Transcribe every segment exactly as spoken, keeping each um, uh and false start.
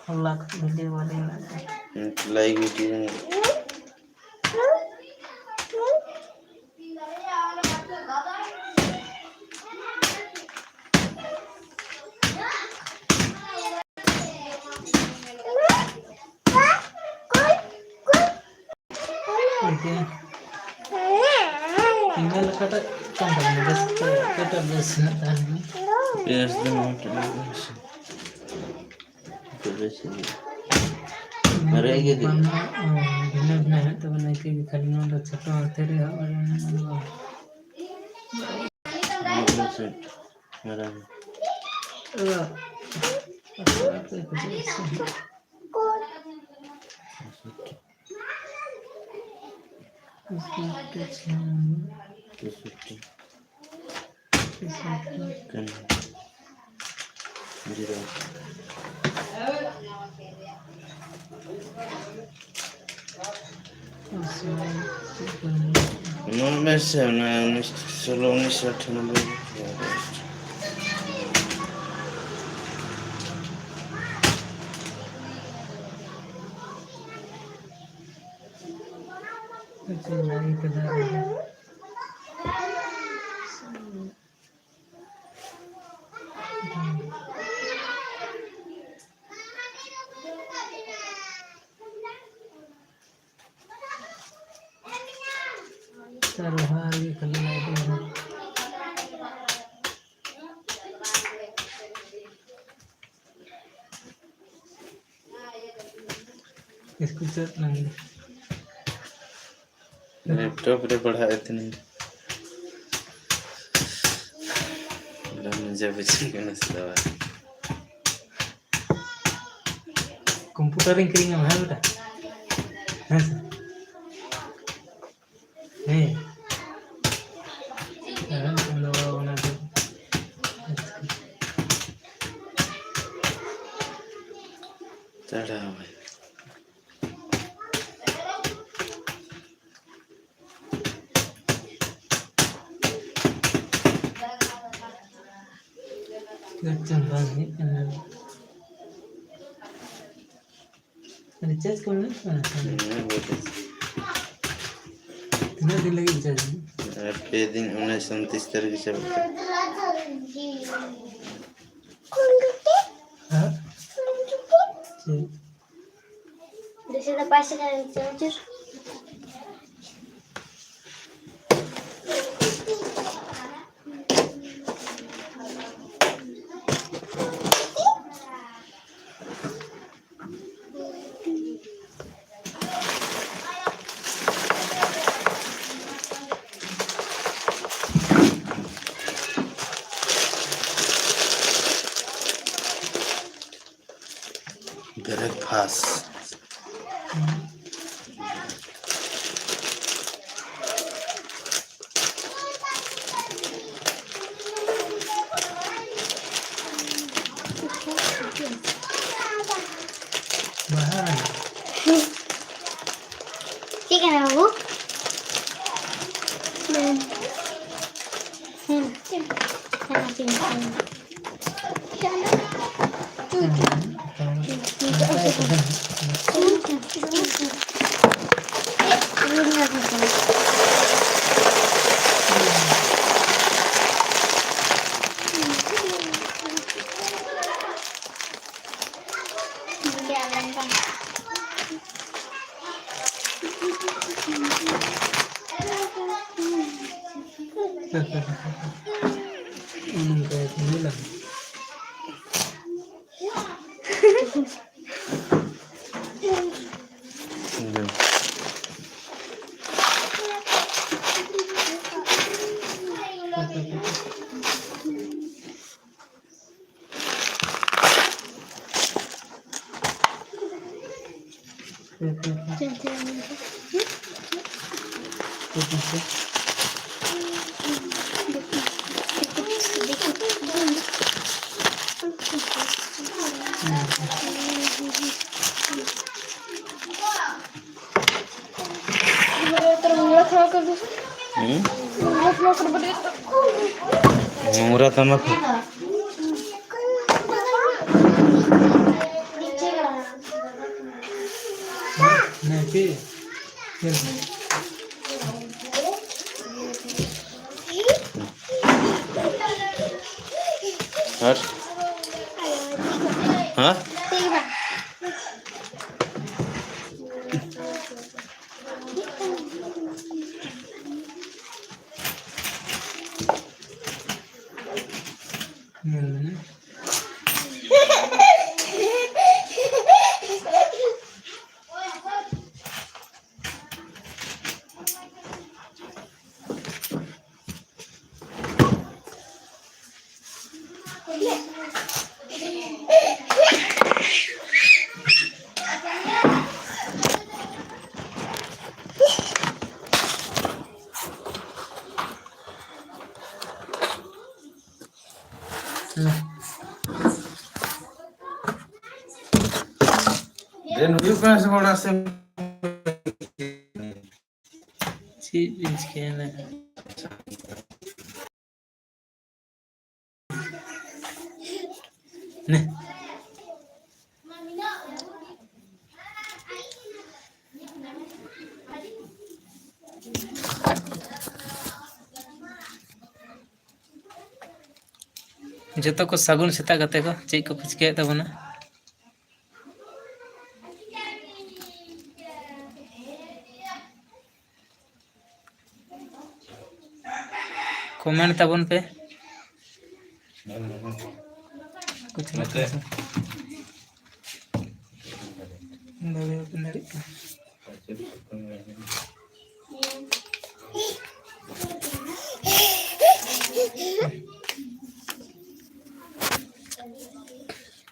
ᱦᱚᱞᱟ ᱠᱷᱚᱱ ᱵᱷᱤᱰᱤᱭᱳ ᱵᱟᱞᱮ ᱟᱲᱟᱜ ᱮᱫᱟ᱾ Like video. ᱤᱧᱟᱹᱜ ᱚᱠᱟᱴᱟᱜ ᱠᱟᱱ ᱛᱟᱵᱚᱱᱟ? ᱵᱮᱥ ᱛᱮ ᱚᱠᱟᱴᱟᱜ ᱵᱮᱥ ᱦᱮᱱᱟᱜ ᱛᱟᱦᱮᱱ ᱜᱮ? ᱵᱮᱥ ᱫᱚ ᱱᱚᱣᱟᱴᱟᱜ ᱜᱮ ᱵᱮᱥ᱾ ᱱᱤᱛᱚᱜ ᱫᱚ ᱪᱮᱫ ᱦᱩᱭᱩᱜᱼᱟ? ᱵᱟᱨᱭᱟ ᱜᱮ ᱫᱤ᱾ ᱵᱟᱝᱟ, ᱵᱷᱤᱱᱟᱹ ᱵᱷᱤᱱᱟᱹ ᱦᱮᱱᱟᱜ ᱛᱟᱵᱚᱱᱟ, ᱮᱠᱤ ᱜᱮ ᱠᱷᱟᱹᱞᱤ ᱱᱚᱣᱟ ᱫᱚ ᱪᱷᱳᱴᱳ ᱦᱟᱛᱮᱨ ᱨᱮ ᱦᱟᱸᱜ ᱵᱟᱝ ᱦᱮᱱᱟᱜ ᱛᱟᱵᱚᱱᱟ᱾ ᱱᱚᱣᱟ ᱫᱚ ᱪᱮᱫ? ᱢᱟᱨᱟᱝ᱾ ᱟᱫᱚ, ᱟᱫᱚ ᱟᱯᱮ ᱠᱚ ᱪᱮᱫ ᱥᱮ? ᱛᱮᱥᱚᱴᱴᱤ᱾ ᱠᱟᱱᱟ᱾ ᱡᱤᱨᱳ᱾ ᱱᱚᱣᱟ ᱢᱮ ᱥᱮ, ᱚᱱᱟ ᱩᱱᱤᱥ, ᱥᱳᱞᱳ ᱩᱱᱤᱥ ᱥᱚ ᱟᱴᱷᱟᱱᱚᱵᱵᱳᱭ᱾ ᱟᱪᱪᱷᱟ, ᱞᱟᱹᱭ ᱠᱮᱫᱟ᱾ ᱥᱟᱨᱵᱷᱟᱨ ᱜᱮ ᱠᱷᱟᱹᱞᱤ ᱞᱟᱭᱤᱴ ᱮ ᱮᱢᱟ᱾ ᱤᱥᱠᱩᱞ ᱪᱟᱞᱟᱜ ᱠᱟᱱᱟ᱾ ᱞᱮᱯᱴᱚᱯ ᱨᱮ ᱯᱟᱲᱦᱟᱜ ᱮ ᱛᱟᱦᱮᱱᱟᱹᱧ᱾ ᱵᱟᱢ ᱵᱩᱡᱷᱟᱹᱣ ᱵᱩᱡᱷᱟᱹᱣ ᱠᱟᱱᱟ ᱥᱮ ᱵᱟᱝ? ᱠᱚᱢᱯᱩᱴᱟᱨᱤᱧ ᱠᱤᱨᱤᱧ ᱟᱢᱟ, ᱦᱮᱸ ᱵᱮᱴᱟ? ᱦᱮᱸ ᱥᱮ? ᱦᱮᱸ᱾ ᱦᱮᱸ, ᱚᱱᱟ ᱫᱚ, ᱚᱱᱟ ᱫᱚ᱾ ᱛᱟᱲᱟᱣᱟᱭ᱾ ᱪᱟᱨᱡᱽ ᱵᱟᱝ ᱦᱩᱭᱩᱜ ᱠᱟᱱᱟ᱾ ᱨᱤᱪᱟᱨᱡᱽ ᱠᱚ ᱢᱮᱱᱟᱜ ᱛᱟᱢᱟ? ᱦᱮᱸ, ᱵᱚᱞᱮ᱾ ᱛᱤᱱᱟᱹᱜ ᱫᱤᱱ ᱞᱟᱹᱜᱤᱫ ᱨᱤᱪᱟᱨᱡᱽ? ᱟᱨ ᱯᱮ ᱫᱤᱱ, ᱩᱱᱤᱥ ᱩᱱᱛᱤᱥ ᱛᱟᱹᱨᱤᱠᱷ ᱪᱟᱵᱟᱜ ᱠᱟᱱᱟ᱾ ᱦᱮᱸ? ᱪᱮᱫ? ᱫᱩᱥᱚ ᱫᱚ ᱯᱟᱸᱪ ᱴᱟᱠᱟ ᱨᱮ ᱪᱟᱨᱡᱽ᱾ Breakfast. ᱪᱮᱫ ᱠᱟᱱᱟ ᱵᱟᱹᱵᱩ? ᱦᱩᱸ᱾ ᱦᱮᱸ, ᱦᱮᱸ, ᱦᱮᱸ᱾ ᱦᱩᱸ? ᱱᱚᱝᱨᱟ ᱛᱟᱢᱟᱠᱩ᱾ ᱟᱨ ᱦᱮᱸ? ᱧᱮᱞ ᱢᱮ᱾ ᱫᱮᱱ ᱦᱩᱭᱩᱜ ᱠᱟᱱᱟ ᱥᱮ ᱵᱟᱝ ᱚᱲᱟᱜ ᱥᱮᱱ? ᱪᱮᱫ ᱵᱤᱱ ᱪᱤᱠᱟᱹᱭᱟ ᱱᱟᱜ? ᱱᱮ᱾ ᱡᱚᱛᱚ ᱠᱚ ᱥᱟᱹᱜᱩᱱ ᱥᱮᱛᱟᱜ ᱜᱟᱛᱮ ᱠᱚ, ᱪᱮᱫ ᱠᱚᱯᱮ ᱪᱤᱠᱟᱹᱭᱮᱫ ᱛᱟᱵᱚᱱᱟ? ᱠᱚᱢᱮᱱᱴ ᱛᱟᱵᱚᱱ ᱯᱮ᱾ ᱱᱚᱛᱮ᱾ ᱫᱟᱲᱮ ᱵᱟᱵᱮᱱ ᱫᱟᱲᱮᱭᱟᱜ ᱠᱟᱱᱟ᱾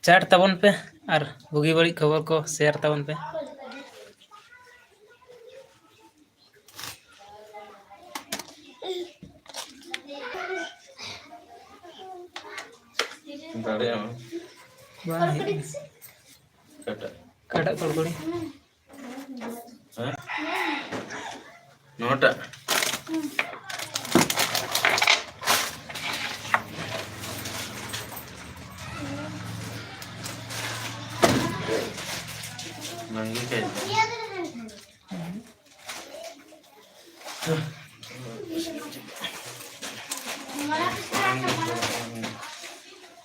ᱪᱮᱴ ᱛᱟᱵᱚᱱ ᱯᱮ ᱟᱨ ᱵᱩᱜᱤ ᱵᱟᱹᱲᱤᱡ ᱠᱷᱚᱵᱚᱨ ᱠᱚ ᱥᱮᱭᱟᱨ ᱛᱟᱵᱚᱱ ᱯᱮ᱾ ᱫᱟᱲᱮᱭᱟᱜ ᱟᱢ᱾ ᱵᱟᱝ ᱦᱩᱭᱩᱜ ᱠᱟᱱᱟ᱾ ᱚᱠᱟᱴᱟᱜ? ᱚᱠᱟᱴᱟᱜ ᱠᱚᱲᱠᱚᱲᱤ? ᱦᱮᱸ? ᱱᱚᱣᱟᱴᱟᱜ? ᱱᱚᱣᱟ ᱜᱮ ᱠᱟᱡᱽ ᱫᱚ᱾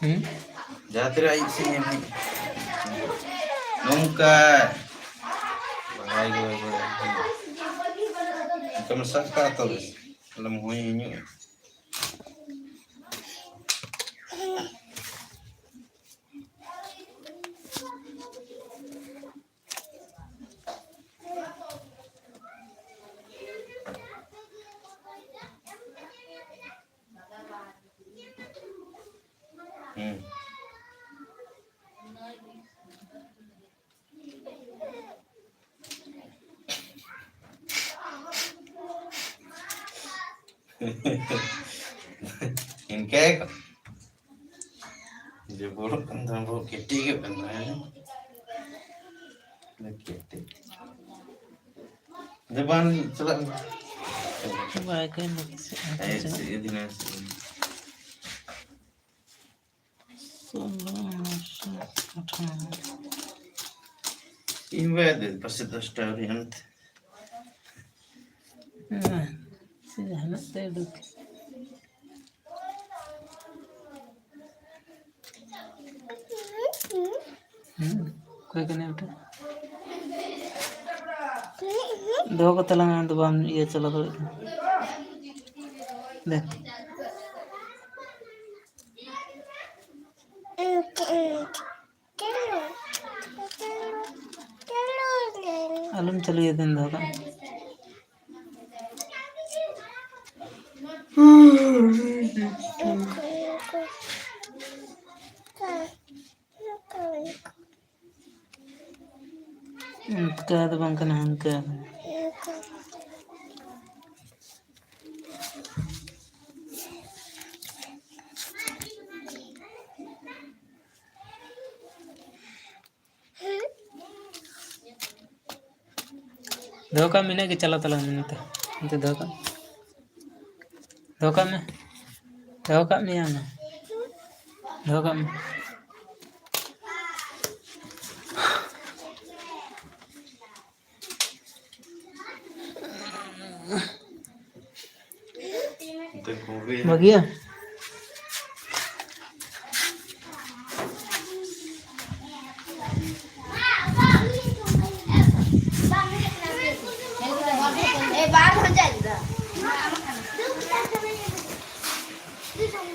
ᱦᱩᱸ? ᱡᱟᱦᱟᱸ ᱛᱤᱨᱮ ᱟᱭᱩᱵ ᱥᱮᱫ ᱧᱮᱞ ᱦᱩᱭᱩᱜᱼᱟ᱾ ᱱᱚᱝᱠᱟ᱾ ᱵᱟᱲᱟᱭ ᱜᱮ ᱵᱟᱭ ᱵᱟᱲᱟᱭᱟ᱾ ᱚᱱᱠᱟ ᱢᱮᱥᱟ ᱠᱟᱜᱼᱟ ᱛᱚᱵᱮ᱾ ᱟᱞᱚᱢ ᱦᱩᱭ ᱦᱩᱧᱩᱜᱼᱟ᱾ ᱦᱩᱸ᱾ ᱤᱱᱠᱟᱹ ᱜᱮᱠᱚ ᱡᱮ ᱵᱚᱦᱚᱜ ᱠᱟᱱ ᱛᱟᱢᱟ, ᱵᱚᱦᱚᱜ ᱠᱮᱴᱮᱡᱚᱜ ᱠᱟᱱ ᱛᱟᱢᱟ, ᱦᱮᱸ? ᱠᱮᱴᱮᱡ᱾ ᱫᱮ ᱵᱟᱝ ᱪᱟᱞᱟᱜ ᱢᱮ᱾ ᱵᱟᱭ ᱠᱟᱹᱢᱤ ᱠᱟᱱᱟ᱾ ᱮᱭ ᱥᱮ ᱤᱫᱤ ᱢᱮ, ᱥᱮ ᱤᱫᱤ ᱢᱮ᱾ ᱤᱧ ᱵᱟᱭ ᱫᱮ ᱯᱟᱥᱮ ᱫᱚᱥᱴᱟ ᱟᱹᱣᱨᱤ ᱮᱱᱛᱮ᱾ ᱦᱮᱸ, ᱥᱮ ᱡᱟᱦᱟᱱᱟᱜ ᱛᱮ ᱩᱰᱩᱠ᱾ ᱦᱩᱸ, ᱚᱠᱚᱭ ᱠᱟᱱᱟᱭ ᱢᱤᱫᱴᱮᱱ? ᱫᱚᱦᱚ ᱠᱟᱛᱮ ᱞᱟᱝ ᱟᱢ ᱫᱚ ᱵᱟᱢ ᱤᱭᱟᱹ ᱪᱟᱞᱟᱣ ᱫᱟᱲᱮᱭᱟᱜ ᱠᱟᱱᱟ᱾ ᱫᱮ᱾ ᱟᱞᱚᱢ ᱪᱟᱹᱞᱩᱭᱟ, ᱫᱮᱱ ᱫᱚᱦᱚ ᱠᱟᱜ ᱢᱮ᱾ ᱚᱱᱠᱟ ᱫᱚ ᱵᱟᱝ ᱠᱟᱱᱟ, ᱦᱟᱱᱠᱟ ᱠᱟᱱᱟ᱾ ᱫᱚᱦᱚ ᱠᱟᱜ ᱢᱮ, ᱤᱱᱟᱹᱜ ᱜᱮ ᱪᱟᱞᱟᱣ ᱛᱟᱞᱟᱝ ᱢᱮ ᱱᱚᱛᱮ᱾ ᱱᱚᱛᱮ ᱫᱚᱦᱚ ᱠᱟᱜ ᱢᱮ᱾ ᱫᱚᱦᱚ ᱠᱟᱜ ᱢᱮ᱾ ᱫᱚᱦᱚ ᱠᱟᱜ ᱢᱮᱭᱟ ᱚᱱᱟ᱾ ᱫᱚᱦᱚ ᱠᱟᱜ ᱢᱮ᱾ ᱚᱱᱛᱮ ᱠᱚ ᱦᱩᱭ ᱮᱱᱟ᱾ ᱵᱷᱟᱹᱜᱤᱭᱟ? This one